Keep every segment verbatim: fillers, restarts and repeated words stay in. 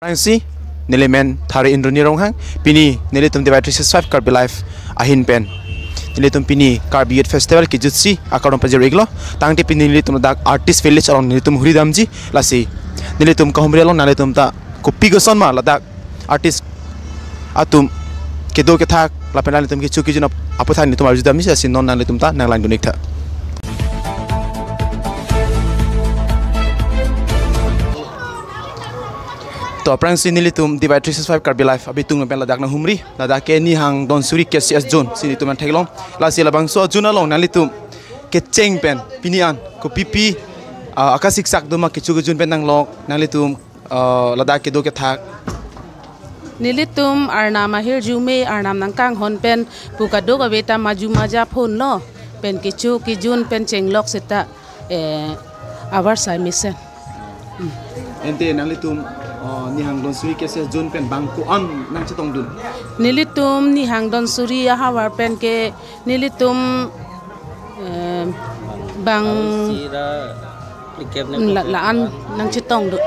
Aphrangsi, neli men Thare Indroni Ronghang, pini nelitum Divide three six five Karbi Live ahin pen nelitum pini Karbi Youth Festival kejutsi akardom pajir-iklo, tangte pini nelitum ladak Artist Village along nelitum huri damji, lasi nelitum kahumri along nanglitum ta kopi koson ma ladak artist atum kedo kethak lapen nanglitum kecho kejun ap-, aphuthak nelitum arju damji, lasi non nanglitum ta nanglangdun-ik tha. To aphrangsi nelitum Divide three six five Karbi Live abitung pen ladak nanghumri, ladak ke Nihang Donsuri K C S zone si nelitum nangtheklong, lasi labangso zone along nanglitum kecheng pen pini an kopipi, ah, akasiksak doma, kecho kejun pen nanglok, nanglitum, ah, ladak kedo kethak. Nelitum arnam ahirjume, arnam nangkanghon pen pu kadokave ta maju maja phonlo, pen kecho kejun pen chenglok seta, eh, avarsai mesen. Ante nanglitum, ah, Nihang Donsuri K C S zone pen bang ko-an nangchetongdun? Nelitum Nihang Donsuri ahavar pen ke nelitum, eh, bang Sira, Likep ne la, la-an nangchetongdun.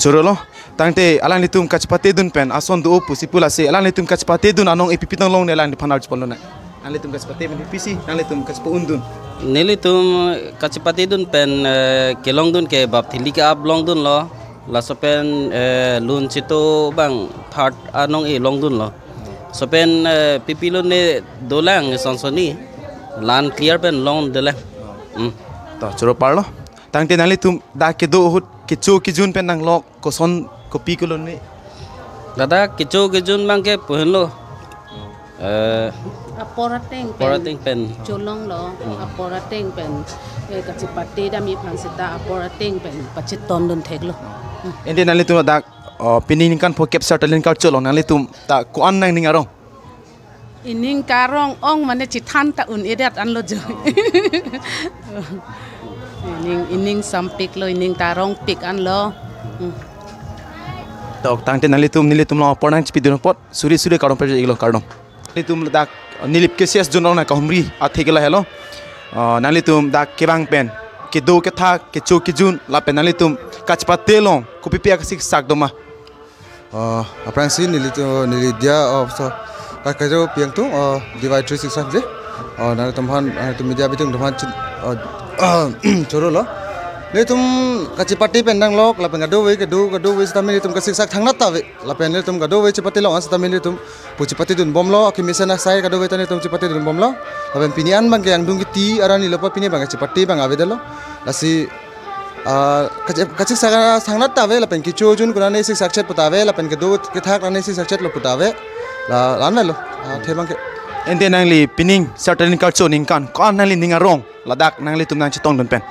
Chorolo, tangte alanglitum kachepatedun pen ason do pusi pu, lasi alanglitum kachepatedun anong epipi tong long ne alangli aphan arju ponlonang. Nanglitum kachepate pen pisi, nanglitum kachepa-undun? Nelitum kachepatedun pen, eh, kelongdun ke bap thili ke-ap longdunlo. Laso pen, eh, lun cheto bang third anong e longdunlo. Laso pen, eh, pipilo ne dolang sonsoni. La-an clear pen longdunlang. Hmm. To, choro parlo. Tangte nanglitum dak kedo ahut kecho kejun pen nanglok koson kopi kelun me? Ladak kecho kejun bang ke pu henlo. Eh, apor ateng pen. Apor ateng pen cholonglo, hmm, apor ateng pen, eh, kachepate dam iphan seta apor ateng pen pachetongdun theklo. Ante nanglitum dak, oh, pini ningkan phokep Sir Talent Culture along nanglitum ta ko-an nangning arong? Ining karong ong mane chethan ta un-edet anlo jo. Ining, ining sampiklo, ining ta rongpik anlo. Hmm. To tangte nanglitum, nelitum along apor nangchipidun apot suri suri kardom pajir-iklo, kardom. Nelitum dak Nilip K C S zone along nangkahumri athe ke lahelo. Ah, nanglitum dak kevang pen kedo kethak, kecho kejun lapen nanglitum kachepate along kopipi akasiksak doma? Ah, aphrangsi neli to, neli dia, oh, so, ka karo piang tung, oh, Divide three six five je. Oh, nanglitum aphan, nanglitum media abitung atum aphan chin, oh, chorolo. Nelitum kachepate pen nanglok lapen kadokave, kado, kadokave sitame nelitum kasiksak thangnat ta ave. Lapen nelitum kadokave chepate long an sitame nelitum pu chepatedun bomlo, akemesen asai kadokave ta nelitum chepatedun bomlo. Lapen pini an bang ke angdung kiti arni lo pa pini bang ke chepate bang avedetlo. Lasi, ah, kache-, kachiksak thangnat ta ave, lapen kecho kejun konane siksakchet pu ta ave, lapen kedo kethak nane siksakchetlo pu ta ave. La, la-an lo. Ah, athe bang ke. Ante nangli pining Sir Talent Culture ningkan ko-an nangli ning arong ladak nanglitum nangchetongdun pen?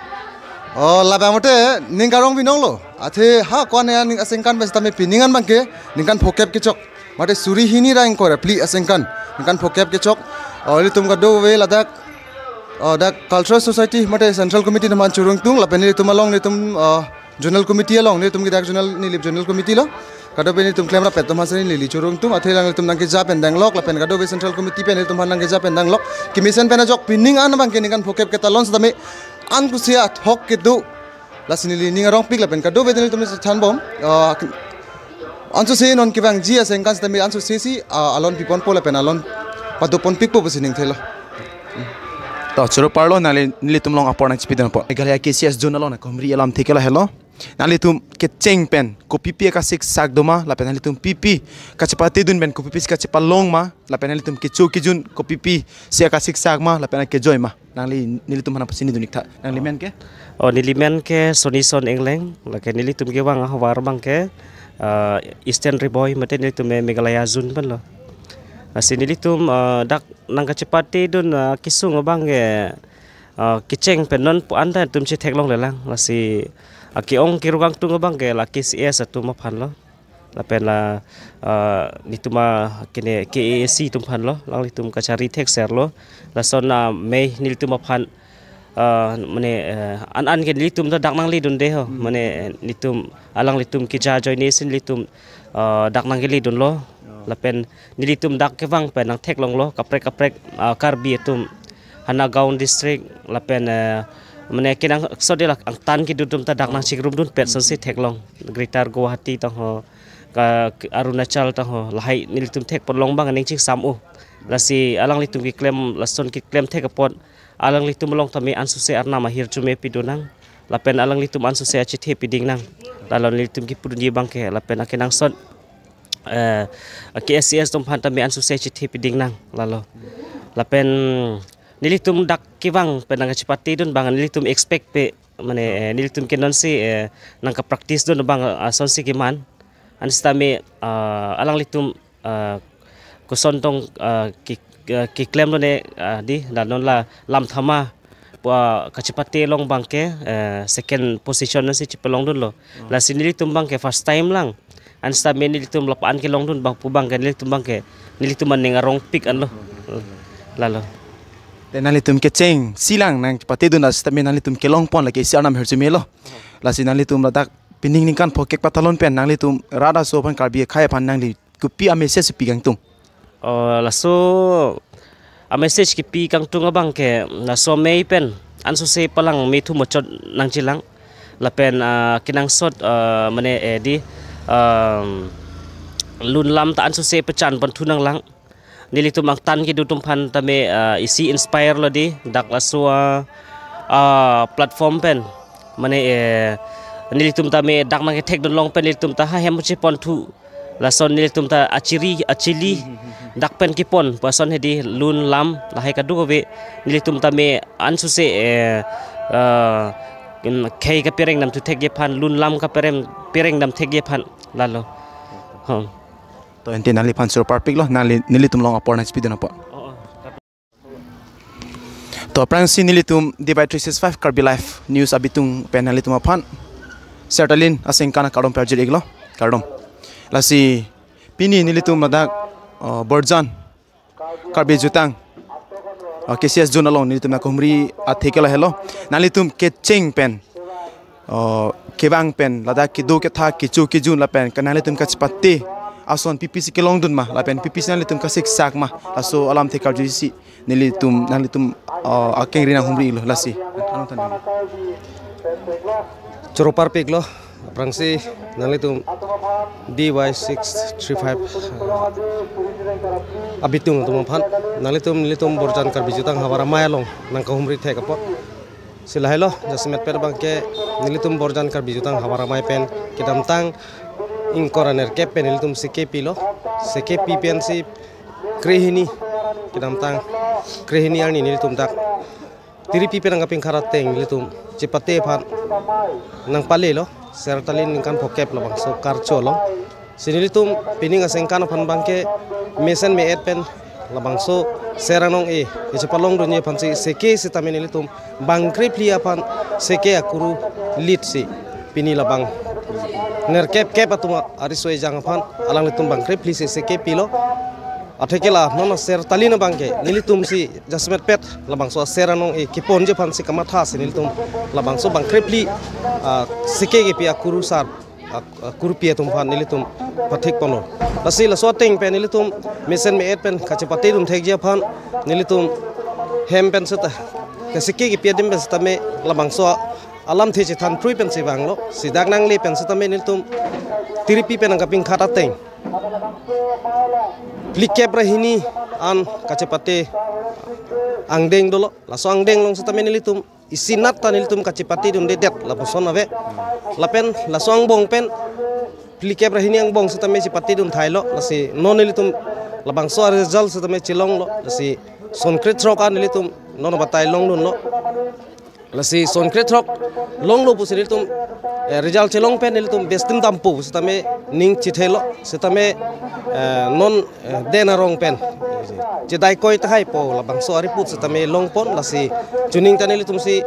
Oh, labang mate ning karong binong lo. Athe ha ko-an nangning asengkan pen sitame pining an bang ke ningkan phokep kechok. Mate suri hini ra ingkoi ra phli asengkan ningkan phokep kechok. Oh, ilitum kadokave ladak, oh, dak Cultural Society mate Central Committee atum aphan choro ingtung lapen nelitum along nelitum, oh, Zonal Committee along, nelitum ke dak Zonal, Nilip Zonal Committee lo. Kadokave nelitum klemrap-et atum aphan si neli choro ingtung, athe nanglitum nangkeja pen danglok lapen kadokave Central Committee pen nelitum aphan nangkeja pen danglok. Kemesen pen ajok pining an bang ke ningkan phokep ketalon sitame an kusia thok kedo. Lasi neli ning arongpik lapen kadokave nelitum chethan bom. Ah, ansose non kevangji asengkan sitame ansose si, ah, alon piponpo lapen alon padoponpikpo pusi ning thelo. To, choro parlo, nangli, nelitum along apor nangchipidun apot. Meghalaya K C S zone along nangkahumri alamthe ke lahelo. Nanglitum kecheng pen kopipi akasiksak doma, lapen nanglitum pipi kachepatedun pen kopipi si kachepalong ma, lapen nanglitum kecho kejun kopipi si akasiksak ma, lapen akejoi ma? Nangli nelitum aphan pachini dun-ik tha. Nangli men ke? Oh, neli men ke Sonison Engleng, lake nelitum kevang ahavar bang ke, ah, Eastern Ri-Bhoi mate nelitum Me-, Meghalaya zone pen lo. Lasi nelitum, ah, dak nangkachepatedun, ah, kesung abang ke, ah, kecheng pen non pu an ta nelitum chetheklonglelang. Lasi, ah, ke-ong keruk kangtung abang ke la K C S atum aphan lo. Lapen la, ah, nelitum a kene K A A C atum aphan lo, alanglitum kachari thekser lo. Lason amei nelitum aphan, ah, mane, eh, an an ke nelitum ta dak nangledunde ho. Hmm. Mane, eh, nelitum, alanglitum keja ajoine si nelitum, ah, dak nangkeledunlo. Oh. Lapen nelitum dak kevang pen nangtheklonglo, kaprek kaprek, ah, Karbi atum, ha Nagaon district, lapen, eh, mane kenangsot de la angtan kedo atum ta dak nangchikrumdunpet ason si theklong. Greater Guwahati tong ho, ka, ka Arunachal ta ho, lahai nelitum thekpon along abang ning chingsam-o. Lasi alanglitum keklem, lason keklem thek apot alanglitum along tame ansose arnam ahirjume pidun nang, lapen alanglitum ansose achethe piding nang. Lalo nelitum kipudunji abangke, lapen akenangsot, eh, K S A S atum aphan tame ansose achethe piding nang, lalo. Lapen nelitum dak kevang pen nangkachepatedun abang nelitum expect pe, mane, eh, nelitum ke nonsi, eh, nangkapractice dun abang asonsi keman. Ansitame, ah, alanglitum, ah, koson tong, ah, ke, ah, keklem lone, ah, di, la non la lam thama pu, ah, kachepate along abangke, eh, second position nangsi chepalongdunlo. Lasi nelitum abangke first time lang. Ansitame nelitum lapu-an kelongdun abang pu abangke nelitum abangke, nelitum aning arongpik anlo. Lalo. Te nanglitum kechengsi lang nangpatedun, ansitame nanglitum kelongpon lake isi arnam ahirjume lo. Lasi nanglitum ladak pining ningkan phokek patalon pen nanglitum rat aso aphan, Karbi akhei aphan nangli kopi a-message pi kangtung? Oh, laso a-message kepi kangtung abangke, laso amei pen ansose palang me thu mochot nangjilang. Lapen, ah, kenangsot, ah, mane, eh, di, ah, lun lam ta ansose pachan pon thu nanglang. Nelitum angtan kedo atum aphan tame, ah, isi inspire lo di, dak laso, ah, ah, platform pen. Mane, eh, nelitum tame dak nangkethekdun along pen nelitum ta ha hem chepon thu. Lason nelitum ta achiri, achili, dak pen kepon, pu ason hedi lun lam, lahai kadokave, nelitum tame ansose, eh, eh, em, khei kapereng dam thu thekji aphan, lun lam kapereng, pereng dam thekji aphan, lalo. Hmm. To ante nangliphan choro parpiklo, nangli, nelitum along apor nangchipidun apot. Oh, oh. To aphrangsi nelitum D Y three six five Karbi Live News abitung pen nanglitum aphan Sertalin asengkan akardom pajir-iklo, kardom. Lasi pini nelitum ladak, oh, Borjan Karbi Jutang, oh, K C S zone along nelitum nangkahumri athe ke lahelo. Nanglitum kecheng pen, oh, kevang pen, ladak kedo ketha, kecho kejun lapen, ke nanglitum kachepate ason pipisi kelongdun ma, lapen pipisi nanglitum kasiksak ma, laso alamthe karjusi nelitum, nanglitum, oh, akengri nanghumrilo, lasi. Choro parpiklo, aphrangsi nanglitum D Y six three five, uh, abitung atum aphan, nanglitum, nelitum Borjan Karbi Jutang Havar Amei along nangkahumri thek apot. Si lahailo, jasemet pen abangke nelitum Borjan Karbi Jutang Havar Amei pen kedamtang ingkoi ra nerkep pen nelitum seke pilo. Seke pi pensi krehini, kedamtang krehini arni nelitum dak tiripi pen nangkapingkhat ateng nelitum chepate aphan nangpalelo, Sertalin ningkan phokep labangso karcho along. Si nelitum pining asengkan aphan abangke mesen me-et pen labangso ser anong-e, e chepalongdunji aphansi seke sitame nelitum bang krephli aphan seke akuru litsi pini labang nerkep kep atum ariso ejang aphan alanglitum bang krephli si seke pilo. Atheke la non Sertalin abangke nelitumsi jasemet pet labangso ser anong-e keponji aphansi kamathasi nelitum labangso bang krephli, ah, seke kepi akuru sar, ak-, akurupi atum aphan nelitum pathikponlo. Lasi laso ateng pen nelitum mesen me-et pen kachepatedun thekji aphan nelitum hem pen seta, keseke kepi adim pen setame labangso alamthe chethan thrui pensi vanglo. Si dak nangle pen setame nelitum tiripi pen nangkapingkhat ateng phlikep ra hini an kachepate angdeng dolo. Laso angdeng along setame nelitum isinat ta nelitum kachepatedundedet lapuson ave. Lapen laso angbong pen phlikep ra hini angbong setame chepatedun thailo. Lasi non nelitum labangso aresult setame chelonglo. Lasi son krethrok an nelitum non batai longdunlo. Lasi son krethrok longlo pusi nelitum, eh, result chelong pen nelitum bestim dampo setame ning chithelo, setame, eh, non, eh, Den Arong pen chedaikoi tahai po labangso ariput setame longpon. Lasi chuning ta nelitumsi,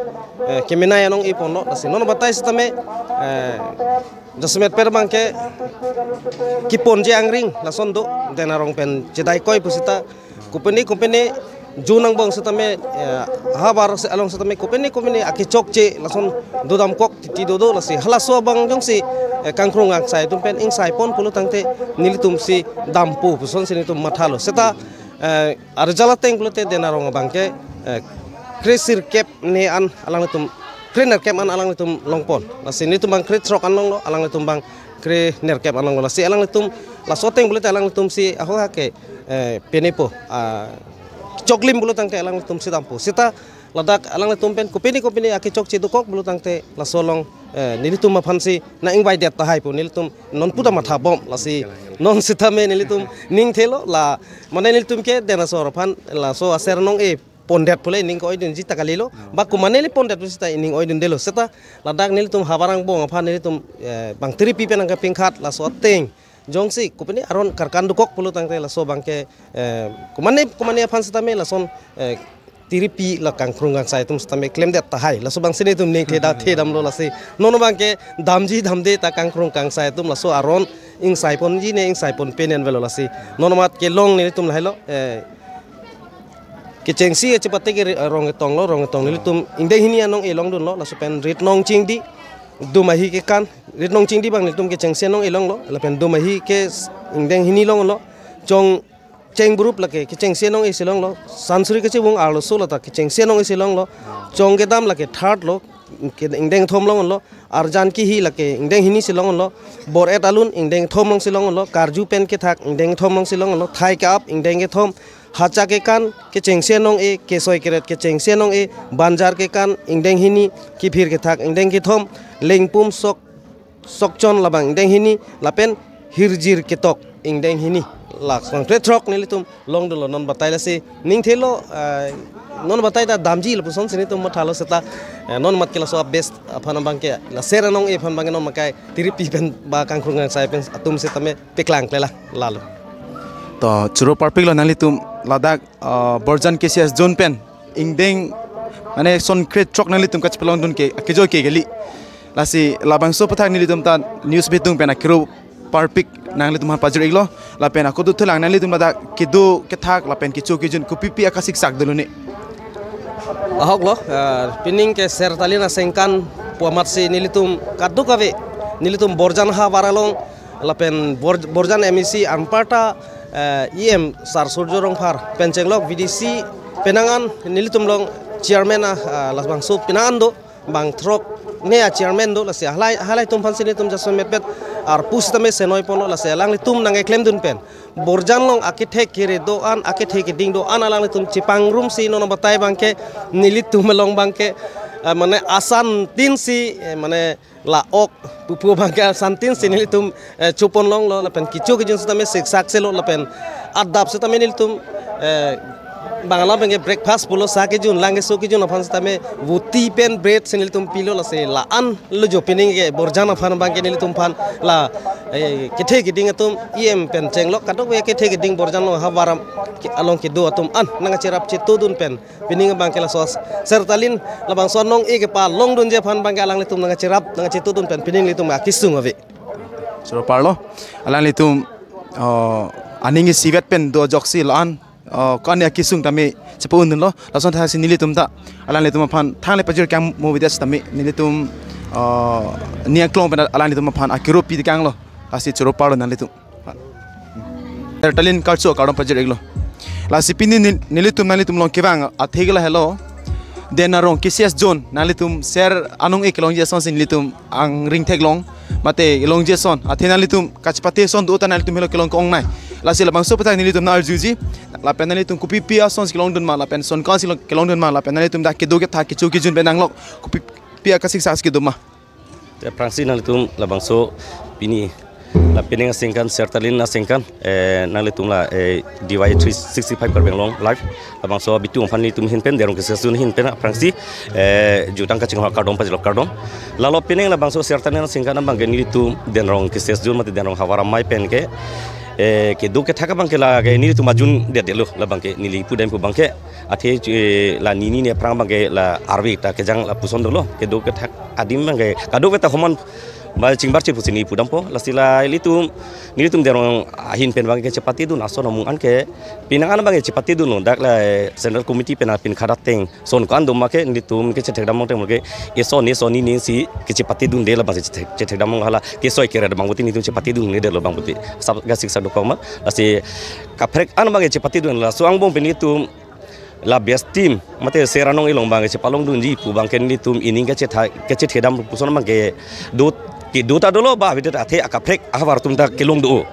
eh, kemenei anong-e ponlo. Lasi non batai setame, eh, jasemet pet abangke keponji angring lason do, Den Arong pen chedaikoi pusita kopine kopine zone angbong setame, eh, havar se along setame kopine kopine akechokche lason dodamkok titi dodo. Lasi halaso abang jongsi, eh, kangkrung angsai atum pen ingsaipon pulo tangte nelitumsi dampo pusonsi nelitum mathalo. Seta, eh, aresult ateng pulote Den Arong abangke, eh, kresirkep ne an alanglitum, krenerkep an alanglitum longpon. Lasi nelitum bang krethrok an longlo, alanglitum bang kre nerkep along lo, lasi alanglitum laso ateng pulote alanglitum si aho ha ke, eh, penepo, ah, choklim pulo tangte alanglitum si dampo. Seta ladak alanglitum pen kopine kopine akechok chedokok pulo tangte laso along, eh, nelitum aphan si nang-ingvai det tahai pu nelitum non puta matha bom, lasi non sitame nelitum ning thelo la, mane nelitum ke Dena asor aphan laso aser nong-e pondet pule ning ko-oidunji ta kalilo, ba komane le pondet pu seta ning oidundelo. Seta ladak nelitum Havar angbong aphan nelitum, eh, bang tiripi pen nangkepingkhat laso ateng jongsi kopine aron karkan dokok pulo tangte laso abangke, eh, komane komane aphan sitame lason, eh, tiripi la kangkrung kangsai atum sitame klemdet tahai, laso abangsi nelitum ning theda thedamlo, lasi non abangke damji damde ta kangkrung kangsai atum laso aron ingsai ponji ne ingsai pon penen avelo, lasi non amat kelong nelitum lahelo, eh, kechengsi kachepate ke Ri-, Rongketong lo, Rongketong nelitum ingdeng hini anong-e longdunlo, laso pen Ritnong Chingdi, Dumahi kekan, Ritnong Chingdi abang nelitum kechengsi anong-e longlo, lapen Dumahi ke s-, ingdeng hini longlo, Chong Chengbrup lake kechengsi anong-e si longlo, Sansuri kachevung arloso lata kechengsi anong-e si longlo, Chong Kedam lake third lo, ke ingdeng kethom longlo, Arjan Kihi lake ingdeng hini si longlo, Bor-et Alun ingdeng kethom along si longlo, Karju pen kethak ingdeng kethom along si longlo, Thai Kaap ingdeng kethom, Hacha kekan kechengsi anong-e, Kesoi Keret kechengsi anong-e, Banjar kekan ingdeng hini, Kiphir kethak ingdeng kethom, Lengpum Sok Sokchon labang ingdeng hini, lapen Hirjir Ketok ingdeng hini. Lason krethrok nelitum longdunlo non batai, lasi ning thelo, ah, non batai ta damji lapuson si nelitum mathalo, seta, eh, non amat ke laso a-best aphan abangke la ser anong-e aphan abangke non makai tiripi pen ba kangkrung kangsai pen atum sitame peklangkle la lalo. To choro parpiklo nanglitum ladak, ah, Borjan K C S zone pen ingdeng mane son krethrok nanglitum kachepalongdun ke kejoi ke kali. Lasi labangso aputhak nelitum ta news bitung pen akero parpik nanglitum aphan pajir-iklo, lapen ako dothulang nanglitum ladak kedo kethak lapen kecho kejun kopipi akasiksak dolo ne. Ahok lo, eh, pining ke Sertalin aningkan pu amatsi nelitum kadokave, nelitum Borjan Havar along lapen Bor-, Borjan M A C anparta, eh, E M Sir Surjya Rongphar pen chenglok V D C penang an nelitum along chairman a, ah, labangso penang an do, bang throk ne a-chairman do, lasi halai, halai atum aphansi nelitum jasemet bet arpu sitame senoi ponlo, lasi alanglitum nangkeklemdun pen Borjan along akethe kere do-an, akethe keding do-an alanglitum chepangrumsi non batai abangke nelitum along abangke, eh, mane asantinsi, eh, mane la-ok pupu abangke asantinsi nelitum, eh, chopon longlo, lapen kecho kejun sitame siksakselo, lapen adap sitame nelitum, eh, bang alam abangke breakfast pulo, sa kejun, lang keso kejun aphan sitame voti pen bread si nelitum pilo, lasi la-an lo jo pining ke Borjan aphan abangke nelitum aphan la, eh, kethe keding atum E M pen chenglok kadokave kethe keding Borjan along Havar am-, ke-, along kedo atum an nangkacherap chetodun pen pining abangke laso Sertalin labangso anong-e kepalongdunji aphan abangke alanglitum nangkacherap nangkachetodun pen pining nelitum akesung ave. Choro parlo, alanglitum, oh, aning isivet pen do ajoksi lo-an, oh, ko-an akesung tame chepa-undunlo, lason thasi nelitum ta alanglitum aphan thangle pajir kang movides tame nelitum, oh, ning aklong pen alanglitum aphan akero pi tekanglo, lasi choro parlo nanglitum. Sertalin karcho kardom pajir-iklo. Lasi pini nel-, nelitum nanglitum along kevang athe ke lahelo. Dena arong K C S zone nanglitum ser anong-e kelongji asonsi nelitum angring theklong. Mate kelongji ason. Athe nanglitum kachepate ason do ta nanglitum helo kelong ke-ongnei. Lasi labangso aputhak nelitum nang-arjuji. Lapen nanglitum kopipi asonsi kelongdun ma, lapen son ko-ansi long-, kelongdun ma, lapen nanglitum dak kedo kethak kecho kejun pen nanglok kopipi akasiksak kedo ma. Te aphrangsi nanglitum labangso pini la pining aningkan Sertalin aningkan, eh, nanglitum la, eh, D Y three sixty-five Karbi Anglong Live labangso bitung aphan nelitum ahin pen, Dena arong K C S zone ahin pen aphrangsi, eh, jutang kachinghon kardom pajirlo, kardom. Lalo pining labangso Sertalin aningkan abangke nelitum Dena arong K C S zone mate Dena arong Havar amei pen ke, eh, kedo kethak abangke lake nelitum ajundedetlo, labangke neli pudam pu abangke. Athe, eh, la nini ne aphrang abangke la arve ta kejang lapuson dolo, kedo kethak adim abangke kadokave ta homan ba chingbarche pusi neli pudampo, lasi la ilitum, nelitum Dena arong ahin pen abangke chepatedun ason amung an ke penang an abangke chepatedunlo, dak la, eh, Central Committee pen apin khada ateng son ko-an do ma ke nelitum kechethekdam longte mo ke eson eson nini si kechepatedunde, labangsi chethek, chethekdam long, hala kesoi kere abang puti nelitum chepatedundelo abang puti sab gasik sadu koma, lasi kaprek an abangke chepatedun, laso angbong pen nelitum la best team mate ser anong-e along abangke chepalongdunji pu abangke nelitum ining kachetha, kachethedam puson abangke do Kedo ta dolo ba avidit athe akaprek ahavar atum ta kelong do.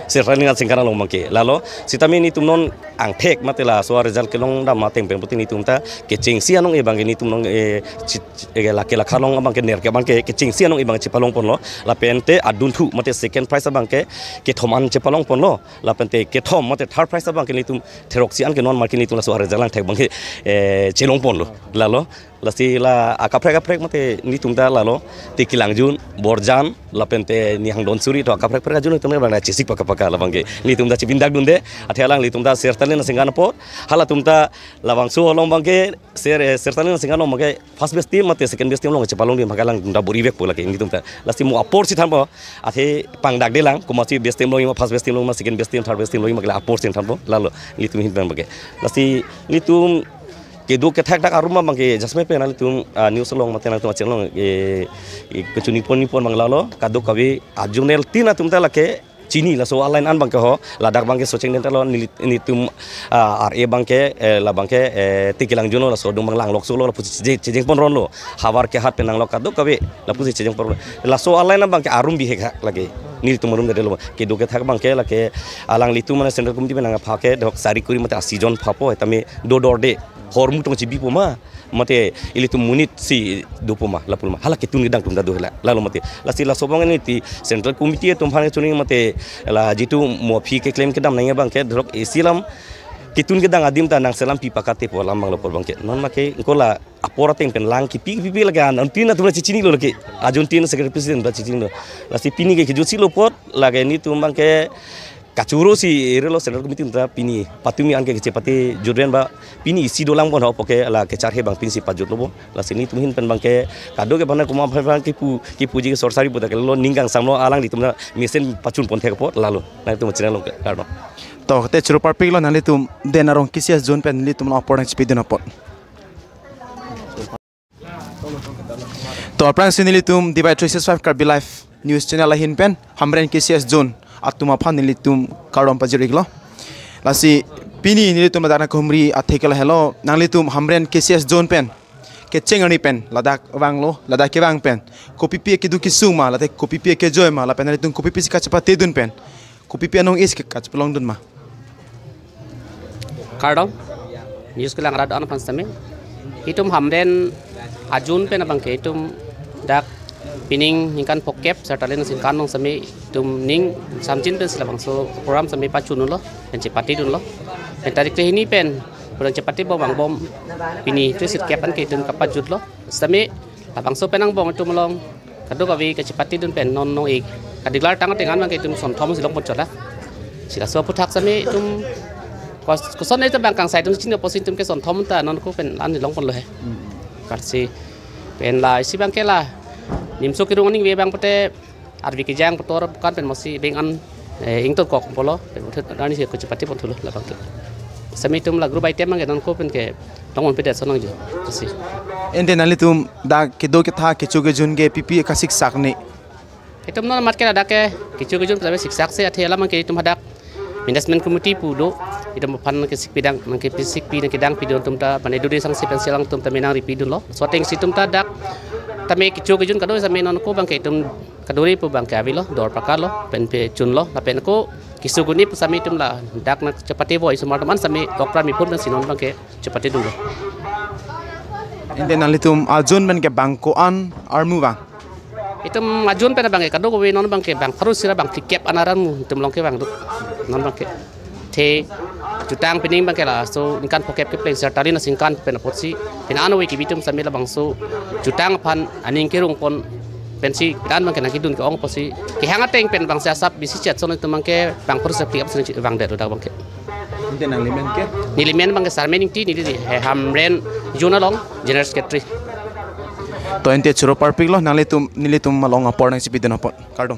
Sertali nangchingkan along abangke. Lalo, sitame nelitum non angthek mate laso a-result kelongdam ateng pen puti nelitum ta kechengsi anong-e abangke nelitum non, eh, chi-, chi-, eh, lake lakha along abangke nerkep abangke kechengsi anong-e abang chepalong ponlo. Lapente adunthu mate second prize abangke kethom an chepalong ponlo. Lapente kethom mate third prize abangke nelitum theroksi an ke non marke nelitum laso a-result angthek abangke, eh, chelong ponlo. Lalo, lasi la akaprek akaprek mate nelitum ta lalo, Tekilangjun, Borjan, lapente Nihang Donsuri, to akaprek akaprek ajun nelitum abang chesik paka paka labangke. Nelitum ta chipindak dunde, athe alanglitum ta Sertali nangchingkan apot, halatum ta labangso along abangke, Ser, eh, Sertali nangchingkan along abangke, first best team mate second best team along chepalong di maka alangtum ta bor-ivekpo lake nelitum ta. Lasi mo apor si thanpo, athe pangdakdelang, komatsi best team along ma, first best team along ma, second best team, third best team along ma kala apor si thanpo, lalo, nelitum ahin pen abangke. Lasi nelitum kedo kethak dak arum abangke, just me pen nelitum, ah, news along mate nangtum acheng along, eh, eh, kechuni pon ni pon abang lalo, kadokave a-zonal tin atum ta lake chini laso a-line an abangke ho, ladak abangke Socheng Dhenta lo neli-, nelitum, ah, R A abangke, eh, labangke, eh, Tekilangjun lo laso adung abang langlokso lo lapusi chejeng, chejeng pon ronlo, havar kehat pen nanglok kadokave lapusi chejeng pon ronlo. Laso a-line abangke arum bihek ha lake. Nelitum arum dede lo. Kedo kethak abangke lake alanglitum mane Central Committee pen nangpha ke dok sari kuri mate asi jon phapo, tame dodorde. Hormu tong chibipo ma, mate ilitum monit si dopo ma, lapu ma. Hala ketun kedang atum ta do hela, lalo mate. Lasi laso abang neli ti Central Committee atum aphan chuni mate la jitu mo aphi keklem kedam nangji abangke, dorok isi alam ketun kedang adim ta nangselam pi pakate pu alam abang lo apor abangke. Non make ingko la apor ateng pen lang kipi kipi lake an, an tin atum ta chechinilo lake. Ajun tin secretary president ta chechinilo. Lasi pini ke kejutsi lo apot, lake nelitum abangke kachoro si relo Central Committee atum ta pini patumi an ke kechepate jutren ba pini isi dolang pon ho puke la kecharhe abang pini si pajutlo bo. Lasi nelitum ahin pen abangke kadokave aphan komat aphan kipu, kipuji ke sorsari puta ke lo ning kangsamlo alanglitum ta mesen pachun pon thek apot lalo. Nangtum channel along ke kardom. To, te choro parpiklo nanglitum Den Arong K C S zone pen nelitum along apor nangchipidun apot. To, aphrangsi nelitum Divide three six five Karbi Live News Channel ahin pen Hamren K C S zone atum aphan nelitum kardom pajir-iklo. Lasi pini nelitum ladak nangkehumri athe ke lahelo, nanglitum Hamren K C S zone pen kecheng arni pen ladak vanglo, ladak kevang pen kopipi kedo kesung ma, late kopipi kejoi ma, lapen nelitum kopipi si kachepatedun pen, kopipi anong-e si kachepalongdun ma? Kardom, news kelang rat an aphan sitame. Itum Hamren a-zone pen abangke itum dak pining ningkan phokep Sertali nangchingkan along sitame itum ning samjin pen si labangso program sitame pachunlo, pen chepatedunlo. Pen tarik kre hini pen, program chepate bom angbong pini three six five anke itum kapajutlo. Sitame labangso pen angbong itum along kadokave kachepatedun pen non non-e kadeklar tang ateng an abangke itum sonthom si long pon chot la. Si laso aphuthak sitame itum kos-, koson itum abang kangsai atum chini apotsi itum ke sonthom ta non ko pen an long ponlo he. Karsi pen la isi abangke la nimso kerung aningve abang pute arvi kejang petor bukan pen mosi beng an, eh, ington kok polo, pen uthet arni si kachepate pon thulo labangke. Sitame itum la group item abangke non ko pen ke long ponpe det sonang jo. Kasi. Ente nanglitum dak kedo kethak kecho kejun ke pipi kasiksak ne? Itum non mat ke ladak ke kecho kejun pen siksak se, athe alam abangke itum hadak management committee pu do, itum aphan nangkesikpidang, nangkesikpi nangkedangpidun atum ta, mane dode sangsi pen si alangtum tame nangripidunlo. So ateng si itum ta dak tame kecho kejun kado sitame non ko abangke itum kaduri pu abangke avelo, dor pakalo, pen pachunlo, lapen ko keso gun-e pu sitame itum ladak nangchepate vo isomar atum an sitame okra mipun pen si non abangke chepatedunlo. Ente nanglitum a-zone pen ke bang ko-an armu vang? Itum a-zone pen abangke kadokave non abangke bang pharo si ra bang phlikep an armu itum along kevang do. Non abangke. Te jutang pining abangke laso ningkan phokep kepleng Sertali nangchingkan pen apotsi pini an ove kebi atum sitame labangso jutang aphan aning kerung pon pensi pini an abangke nangkedun ke-ong apotsi kehang ateng pen bangsi asap bisi chetson itum abangke bang pharo si phlikep si vangdet lo dak abangke. Ente nanglimen ke? Nelimen abangke Sarmen Ingti, neli he Hamren zone along General Secretary. To, ente choro parpiklo, nanglitum, nelitum along apor nangchipidun apot. Kardom.